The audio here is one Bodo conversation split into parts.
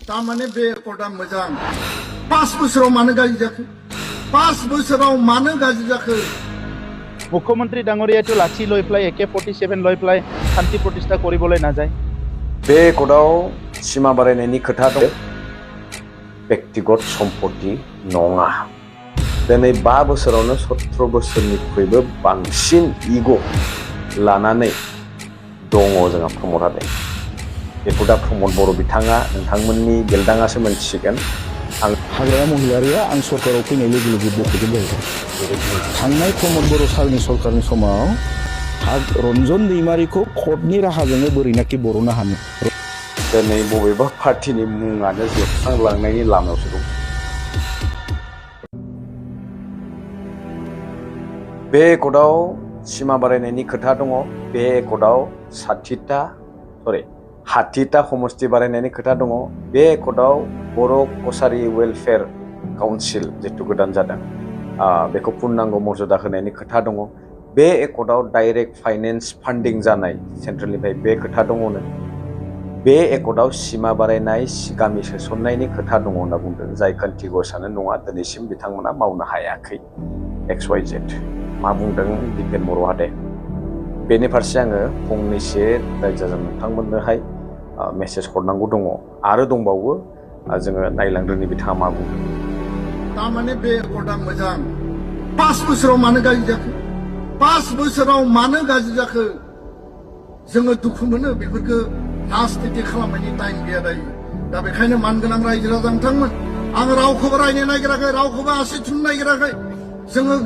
तारमाने बे एकर्डा मोजां 5 बोसोराव मानो गाज्रि जाखो 5 बोसोराव मानो गाज्रि जाखो मुख्यमंत्री डांगरियाটো लाठी লৈ পেলাই AK-47 লৈ পেলাই শান্তি প্ৰতিষ্ঠা কৰিবলৈ নাযায় बे एकर्डआव सीमा बारायनायनि खोथा दं व्यक्तिगत सम्पत्ति नङा दिनै 5 बोसोरावनो 17 बोसोरनिख्रुइबो बांसिन इग' लानानै दङ जोंहा प्रमद हादों एकर्डा प्रमद बर' बिथाङा नोंथांमोननि बेलदाङासो मोनथिसिगोन आं हाग्रामा महिलारिया आं सरकाराव फैनाय लोगो लोगो बख'जोब जाहैबाय थांनाय प्रमद बर' सारनि सरकारनि समाव रन्जन दैमारिखौ कर्टनि राहाजोंनो बोरैनाखि बर'नो हानो दिनै बबेबा पार्टिनि मुङानो जोबस्रांलांनायनि लामायावसो दं बे एकर्डआव सीमा बारायनायनि खोथा दङ बे एकर्डआव 60टा समष्टि बारायनायनि खोथा दङ बे एकर्डआव बर' कसारी वेलफेयार काउन्सिल जितु गोदान जादों बेखौ पुर्नांग मर्यादा होनायनि खोथा दङ बे एकर्डआव डाइरेक्ट फाइनेन्स फान्डिं जानाय सेन्ट्रेलनिफ्राय बे खोथा दङनो बे एकर्डआव सीमा बारायनाय गामि सोसननायनि खोथा दङ होनना बुंदों जाय कन्टिगुवासआनो नङा दिनैसिम बिथांमोना मावनो हायाखै XYZ मा बुंदों दिपेन बर' हादे बेनि फारसे आङो फंनैसो रायजोजों नोंथांमोननोहाय मेसेज हरनांगौ दङ आरो दंबावो जोङो नायलांदोनि बिथाङा मा बुंदों तारमाने बे एकर्डा मोजां 5 बोसोराव मानो गाज्रि जाखो 5 बोसोराव मानो गाज्रि जाखो जोङो दुखु मोनो बेफोरखौ राजनिति खालामनायनि टाइम गैया दायो दा बेखायनो मानगोनां रायजो राजा नोंथांमोन आं रावखौबो रायनो नागिराखै रावखौबो आसि थुनो नागिराखै जोङो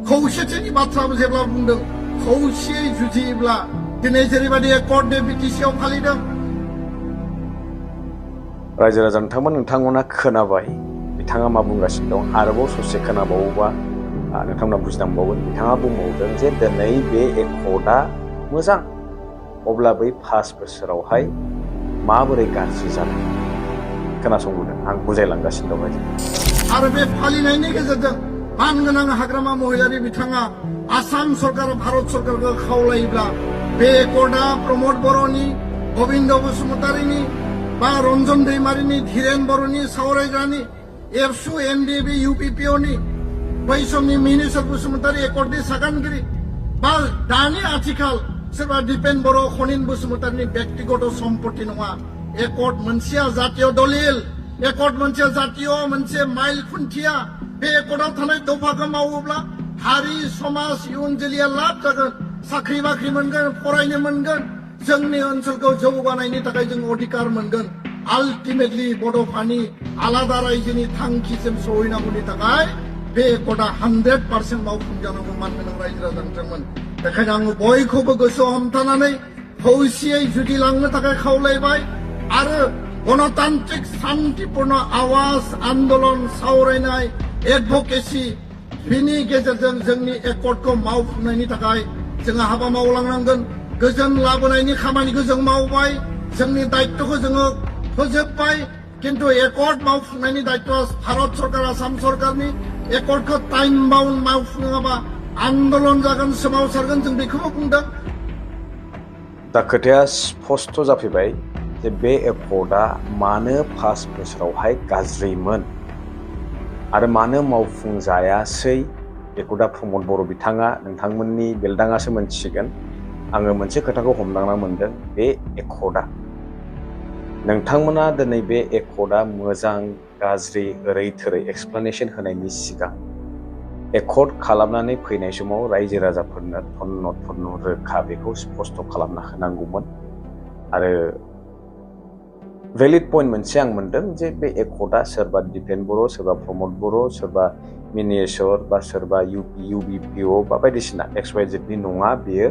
खौसेथिनि बाथ्राबो जेब्ला बुंदों खौसेयै जुजियोब्ला दिनै जेरैबायदि एकर्ड डे BTCआव फालिदों रायजो राजा नोंथांमोना खोनाबाय बिथाङा मा बुंगासिनो दं आरोबाव ससे खोनाबावोबा नोंथांमोना बुजिनांबावगोन बिथाङा बुंबावदों जे दिनै बे एकर्डआ मोजां अब्ला बै 5 बोसोरावहाय माबोरै गाज्रि जादों खोनासंबोदों आं बुजायलांगासिनो दं आरो बे फालिनायनि गेजेरजों मानगोनां हाग्रामा महिलारि बिथाङा आसाम सरकार भारत सरकारखौ खावलायोब्ला बे एकर्डआ प्रमद बर'नि गबिन्द बसुमतारीनि बा रन्जन दैमारिनि धीरेन बर'नि सावरायग्रानि एबसु NDB UPPOनि बै समनि मिनिस्टार बसुमतारी एकर्डनि सागानगिरि बा दानि आथिखाल सोरबा दिपेन बर' खनिन बसुमतारीनि व्यक्तिगत सम्पत्ति नङा एकर्ड मोनसेया जातीय दलिल एकर्ड मोनसे जातीय मोनसे माइल खुन्थिया बे एकर्डआव थानाय दफाखौ मावोब्ला हारि समाज इयुन जोलैया लाब जागोन साख्रि बाख्रि मोनगोन फरायनो मोनगोन जोंनि ओनसोलखौ जौगानायनि थाखाय जों अधिकार मोनगोन आल्टिमेटलि बड'फानि आलादा रायजोनि थांखिसिम सहैनांगौनि थाखाय बे एकर्डआ 100% मावफुंजानांगौ मानगोनां रायजो राजा नोंथांमोन बेखायनो आङो बयखौबो गोसोआव हमथानानै खौसेयै जुजिलांनो थाखाय खावलायबाय आरो गणतान्त्रिक शान्तिपूर्ण आवाज आन्दोलन सावरायनाय एडभकेसि बिनि गेजेरजों जोंनि एकर्डखौ मावफुंनायनि थाखाय जोङो हाबा मावलांनांगोन गोजोन लाबोनायनि खामानिखौ जों मावबाय जोंनि दायित्वखौ जोङो फोजोबबाय किन्तु एकर्ड मावफुंनायनि दायित्वआ भारत सरकार आसाम सरकारनि एकर्डखौ टाइम बाउन्ड मावफुङाबा आन्दोलन जागोन सोमावसारगोन जों बेखौबो बुंदों दा खोथाया स्पष्ट जाफैबाय जे बे एकर्डआ मानो 5 बोसोरावहाय गाज्रिमोन आरो मानो मावफुंजायासै एकर्डआ प्रमद बर' बिथाङा नोंथांमोननि बेलदाङासो मोनथिसिगोन आङो मोनसे खोथाखौ हमदांना मोनदों बे एकर्डआ नोंथांमोना दिनै बे एकर्डआ मोजां गाज्रि ओरै थोरै एक्सप्लेनेसन होनायनि सिगां एकर्ड खालामनानै फैनाय समाव रायजो राजाफोरनो थन्न रोखा बेखौ स्पष्ट खालामना होनांगौमोन आरो भेलिड पइन्ट मोनसे आं मोनदों जे बे एकर्डआ सोरबा दिपेन बर' सोरबा प्रमद बर' सोरबा मिनिस्टार बा सोरबा UBPO बा बायदिसिना XYZ नि नङा बेयो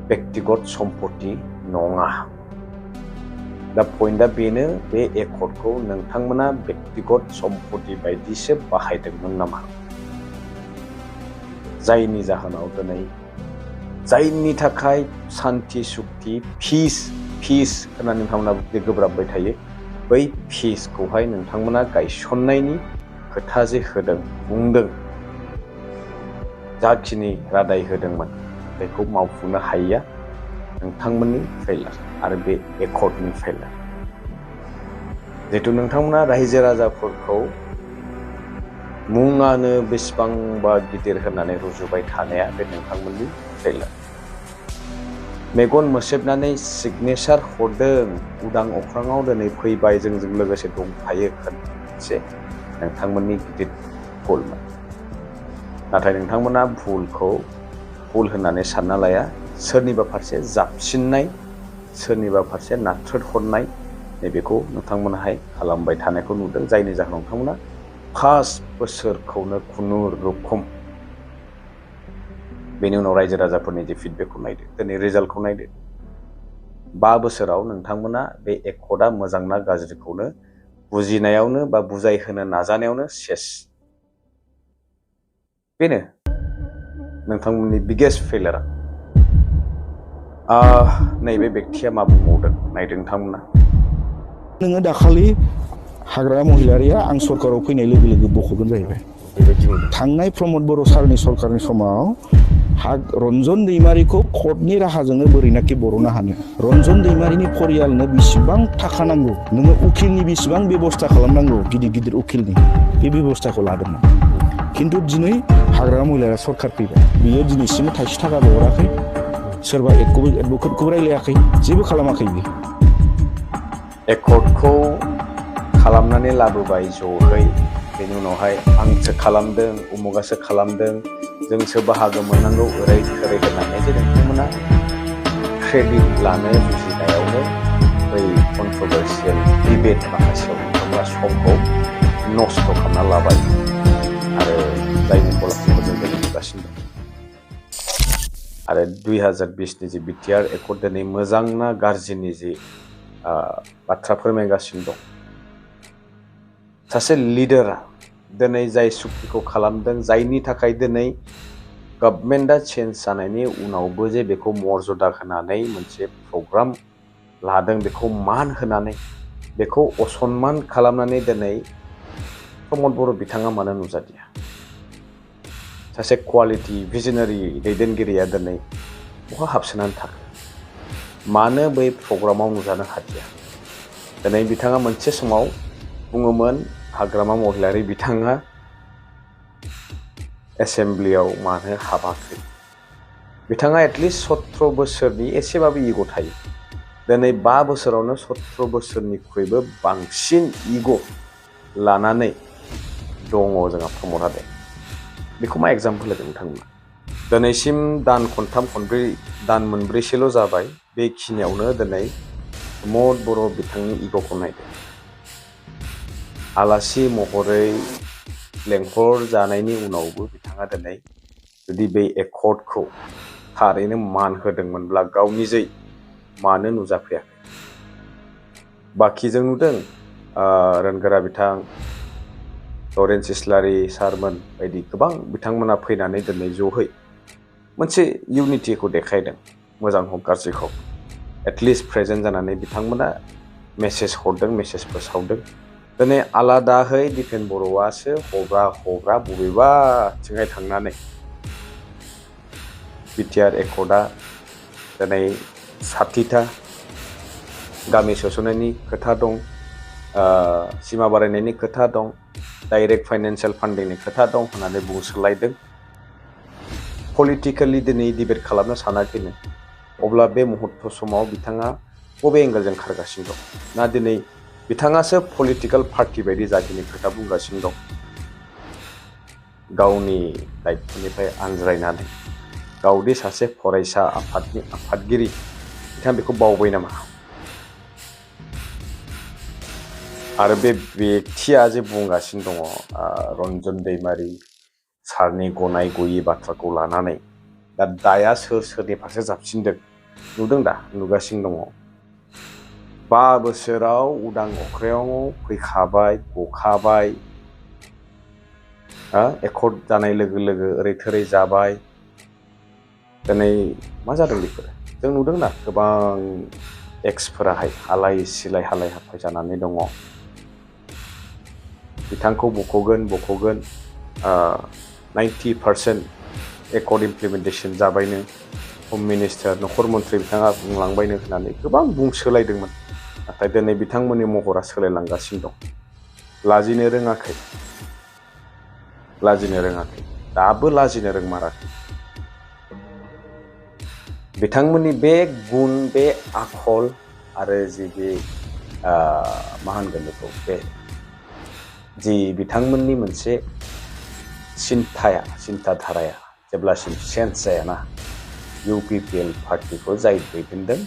व्यक्तिगत सम्पत्ति नङा दा पइन्टआ बेनो बे एकर्डखौ नोंथांमोना व्यक्तिगत सम्पत्ति बायदिसो बाहायदोंमोन नामा जायनि जाहोनाव दिनै जायनि थाखाय सान्ति सुक्ति पिस होननानै नोंथांमोना गोब्राबबाय थायो बै पिसखौहाय नोंथांमोना गायसननायनि खोथा जे होदों बुंदों जाखिनि रादाय होदोंमोन बेखौ मावफुंनो हायैया नोंथांमोननि फेलार आरो बे एकर्डनि फेलार जिहेतु नोंथांमोना रायजो राजाफोरखौ मुङानो बेसेबांबा गिदिर होननानै रुजुबाय थानाया बे नोंथांमोननि फेलार मेगन मोसेबनानै सिगनेचार हरदों उदां अख्राङाव दिनै फैबाय जोंजों लोगोसे दंफायो खनसे नोंथांमोननि गिदिर भुलमोन नाथाय नोंथांमोना भुलखौ भुल होननानै सानना लाया सोरनिबा फारसे जाबसिननाय सोरनिबा फारसे नाथ्रोद हरनाय नैबेखौ नोंथांमोनाहाय खालामबाय थानायखौ नुदों जायनि जाहोनाव नोंथांमोना फार्स्ट बोसोरखौनो खुनुरुखुम बेनि उनाव रायजो राजाफोरनि जे फिडबेकखौ नायदो दिनै रिजाल्टखौ नायदो 5 बोसोराव नोंथांमोना बे एकर्डआ मोजां ना गाज्रिखौनो बुजिनायावनो बा बुजायहोनो नाजानायावनो सेस बेनो नोंथांमोननि बिगेस्ट फेलार नैबे व्यक्तिया मा बुंबावदों नायदो नोंथांमोना नोङो दाखालि हाग्रा महिलारिया आं सरकाराव फैनाय लोगो लोगो बख'गोन जाहैबाय बेबायदि बुंदों थांनाय प्रमद बर' सारनि सरकारनि समाव रन्जन दैमारिखौ कर्टनि राहाजोंनो बोरैनाखि बर'नो हानो रन्जन दैमारिनि फरियालनो बेसेबां थाखा नांगौ नोङो उकिलनि बेसेबां बेबस्था खालामनांगौ गिदिर गिदिर उकिलनि बे बेबस्थाखौ लादोंमोन खिन्थु दिनै हाग्रा महिलारिया सरकार फैबाय बियो दिनैसिम थाइसे थाखाबो हराखै सोरबा एडभकेटखौबो रायलायाखै जेबो खालामाखै बियो एकर्डखौ खालामनानै लाबोबाय ज'है बेनि उनावहाय आंसो खालामदों उमुगासो खालामदों जोंसो बाहागो मोननांगौ ओरै थोरै होननानै जे नोंथांमोना क्रेडिट लानो जुजिनायावनो बै कन्ट्रभार्सियेल डिबेट माखासेयाव नोंथांमोना समखौ नस्थ' खालामना लाबाय आरो जायनि फलाफलखौ जों दिनै नुगासिनो दं आरो 2020नि जे BTR एकर्ड दिनै मोजां ना गाज्रिनि जे बाथ्रा फोरमायगासिनो दं सासे लिडारा दिनै जाय सुक्तिखौ खालामदों जायनि थाखाय दिनै गभर्नमेन्टआ चेन्ज जानायनि उनावबो जे बेखौ मर्यादा होनानै मोनसे प्रग्राम लादों बेखौ मान होनानै बेखौ असनमान खालामनानै दिनै प्रमद बर' बिथाङा मानो नुजादिया सासे क्वालिटि भिजनारि दैदेनगिरिया दिनै बहा हाबसोनानै थाखो मानो बै प्रग्रामाव नुजानो हादिया दिनै बिथाङा मोनसे समाव बुङोमोन हाग्रामा महिलारि बिथाङा एसेम्ब्लियाव मानो हाबाखै बिथाङा एटलिस्ट 17 बोसोरनि एसेबाबो इग' थायो दिनै 5 बोसोरावनो 17 बोसोरनिख्रुइबो बांसिन इग' लानानै दङ जोंहा प्रमद हादों बेखौ मा एग्जाम्पोल होदों नोंथांमोना दिनैसिम दान खनथाम खनब्रै दान मोनब्रैसोल' जाबाय बेखिनियावनो दिनै प्रमद बर' बिथांनि इग'खौ नायदों आलासि महरै लेंहर जानायनि उनावबो बिथाङा दिनै जुदि बे एकर्डखौ थारैनो मान होदोंमोनब्ला गावनि जै मानो नुजाफैयाखै बाखि जों नुदों रोनगोरा बिथां लरेन्स इस्लारि सारमोन बायदि गोबां बिथांमोना फैनानै दिनै ज'है मोनसे इउनिटिखौ देखायदों मोजां हक गाज्रि हक एटलिस्ट प्रेजेन्ट जानानै बिथांमोना मेसेज हरदों मेसेज फोसावदों दिनै आलादाहै दिपेन बर'आसो हब्रा बबेबाथिंहाय थांनानै BTR एकर्डआ दिनै 60टा गामि सोसननायनि खोथा दं सिमा बारायनायनि खोथा दं डाइरेक्ट फाइनान्सियेल फान्डिंनि खोथा दं होननानै बुंसोलायदों पलिटिकेलि दिनै डिबेट खालामनो सानाखैनो अब्ला बे मुहूर्त समाव बिथाङा बबे एंगेलजों खारगासिनो दं ना दिनै बिथाङासो पलिटिकेल पार्टी बायदि जाखिनि खोथा बुंगासिनो दं गावनि दायित्वनिफ्राय आनज्रायनानै गावदि सासे फरायसा आफादनि आफादगिरि बिथाङा बेखौ बावबाय नामा आरो बे व्यक्तिया जे बुंगासिनो दङ रन्जन दैमारि सारनि गनाय गैयि बाथ्राखौ लानानै दा दाया सोरनि फारसे जाबसिनदों नुदों दा नुगासिनो दङ 5 बोसोराव उदां अख्राङाव फैखाबाय गखाबाय एकर्ड जानाय लोगो लोगो ओरै थोरै जाबाय दिनै मा जादों बेफोरो जों नुदों ना गोबां एक्सफोराहाय आलाय सिलाय हालाय हाफाय जानानै दङ बिथांखौ बख'गोन 90% एकर्ड इमप्लिमेन्टेसन जाबायनो हम मिनिस्टार नखर मन्थ्रि बिथाङा बुंलांबायनो होननानै गोबां बुंसोलायदोंमोन नाथाय दिनै बिथांमोननि महरा सोलायलांगासिनो दं लाजिनो रोङाखै दाबो लाजिनो रोंमाराखै बिथांमोननि बे गुन बे आखल आरो जि बे मा होनगोन बेखौ बे जि बिथांमोननि मोनसे सिन्थाधाराया जेब्लासिम चेन्ज जायाना UPPL पार्टिखौ जाय दैदेनदों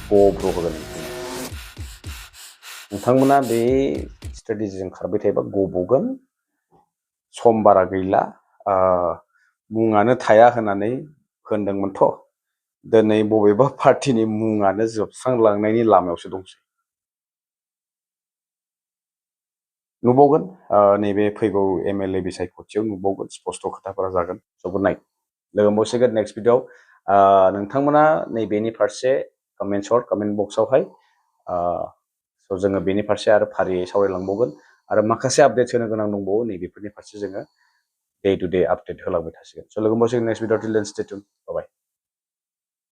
गब्र' होगोन नोंथांमोना बे स्ट्रेटेजिजों खारबाय थायोबा गबगोन सम बारा गैला मुङानो थाया होननानै होनदोंमोनथ' दिनै बबेबा पार्टिनि मुङानो जोबस्रांलांनायनि लामायावसो दंसै नुबावगोन नैबे फैगौ MLA बिसायख'थियाव नुबावगोन स्पष्ट खोथाफोरा जागोन सबो नाय लोगो मोनसिगोन नेक्स्ट भिडिअ'आव नोंथांमोना नैबेनि फारसे कमेन्ट बक्सआवहाय स' जोङो बेनि फारसे आरो फारियै सावरायलांबावगोन आरो माखासे आपडेट्स होनो गोनां दंबावो नैबेफोरनि फारसे जोङो डे टु डे आपडेट होलांबाय थासिगोन स' लोगो मोनसिगोन नेक्स्ट भिडिअ टिल देन स्टे टिउन